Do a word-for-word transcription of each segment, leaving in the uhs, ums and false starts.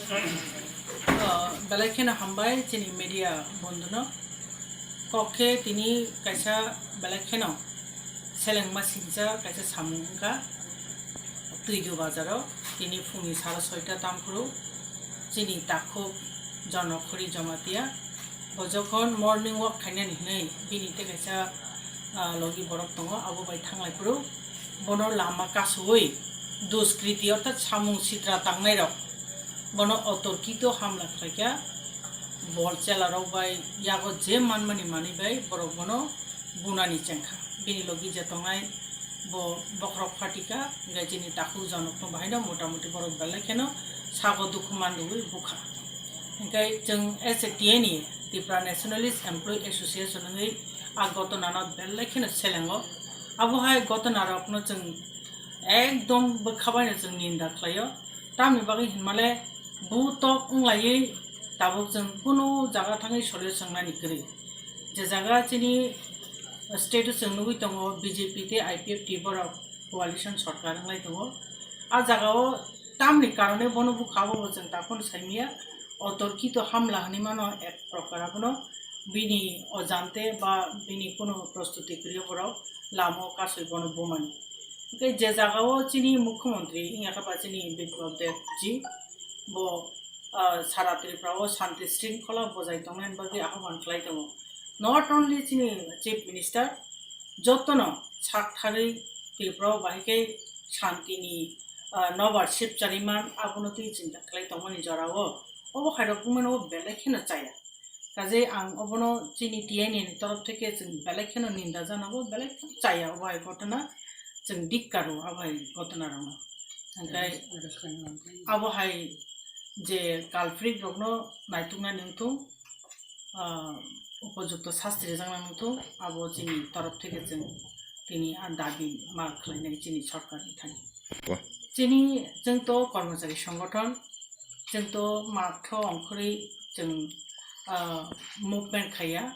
Ah, belai kheno hambai chini media bondhuno. Kok khe tini kaisa belai kheno selengma singcha kaisa samung wngkha Twidu bazaro. Tini phungni sara soita tamkhuru chini takhuk Jonokhori Jamatia. Bo jokhon morning walk khainani hinwi bini tei kaisa, ah, logi borok tongo, abo bai thanglai phuru bono lama kasui duskriti orthat samung sitra tangnairok bono otorkito hamla khlaikha, bol chelarok bai yago je manmani manwi bai borok bono bunani chengkha. Bini logi je tongnai bo bokhorok phatika, hingke chini takhuk Jonokno bahaino motamuti borok belai kheno sago dukhu manrwui bukha. Hingke chwng as a T N A, Tipra Nationalist Employee Association wngwi a gotonano belai kheno selengo. Abo hai gotonarokno chwng ekdom bwkha baino chwng ninda khlaio. Tamni bagwi hinmale butok wnglaiwi tabuk chwng kunu jaga thangwi solio chwngnani kwrwi. Je jaga chini state o chwng nugwi tongo B J P tei I P F T borok coalition sorkar wnglai tongo. A jaga o tamni karone bono bukha abo bo chwng takhon saimaya otorkito hamla hinwi mano ek prokar abono bini ojante ba bini kunu prostuti kwrwi borok lama o kasui bono bumani. Hingke je jaga o chini mukhyamantri wngya kha ba chini Biplab Deb ji bo ah, sara Tripura o shanti shringkhola bojai tongnaini bagwi ahoban khlai tongo. Not only chini Chief Minister, jotono sak tharwi Tripura o bahai khe shantini, ah, nobar sip chariman abono twi chinta khlai tongmani jorao obo khairok wngmano belai kheno chaya. Kaje ang obono chini T N A ni torof theke chwng belai kheno ninda janago, belai kheno chaya obo hai ghotona, chwng dikkaro abo hai ghotona rokno. Hingke abo hai je culprit rokno naituknani wngthung, ah, upojukto sasti rijaknani wngthung, abo chini torof theke chwng tini a dabi ma khlainai chini sorkarni thani. Wah. Chini chwng to kormochari songothon, chwng to matho ongkhorwi chwng, ah, movement khaiya.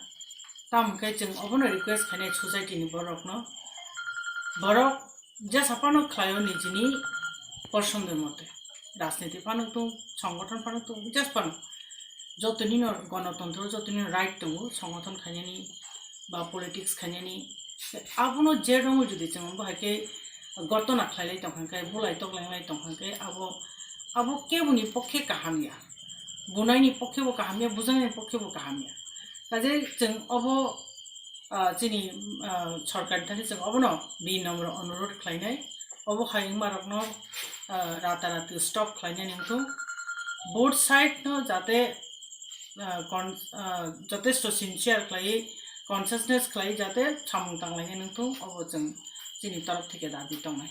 Tamo khe chwng obono request khainai society ni borokno, borok jesa phano khlaio nijini posondo mote, rajniti phano tong, songothon phano tong, jesa phano jotonino gonotontro, jotonino right tongo songothon khainani ba politics khainani. Abono je rwngwi jodi chwng bo hai khe gotona khlailai tongkha khe, bulai toklai tongkha khe, abo, abo keboni pokhe kaham ya, bunaini pokhe bo kaham ya, bujaknaini pokhe bo kaham ya. Kaje chwng obo, ah, chini, ah, sorkarni thani chwng obono binomro onurodh khlainai, obo hai wngmarokno, ah, ratarati stop khlainani wngthung, both side no jate, ah, con-, ah, jotesto sincere khlaiwi, consciousness khlaiwi jate samung tanglainani wngthung, obo chwng chini torof theke dabi tongnai.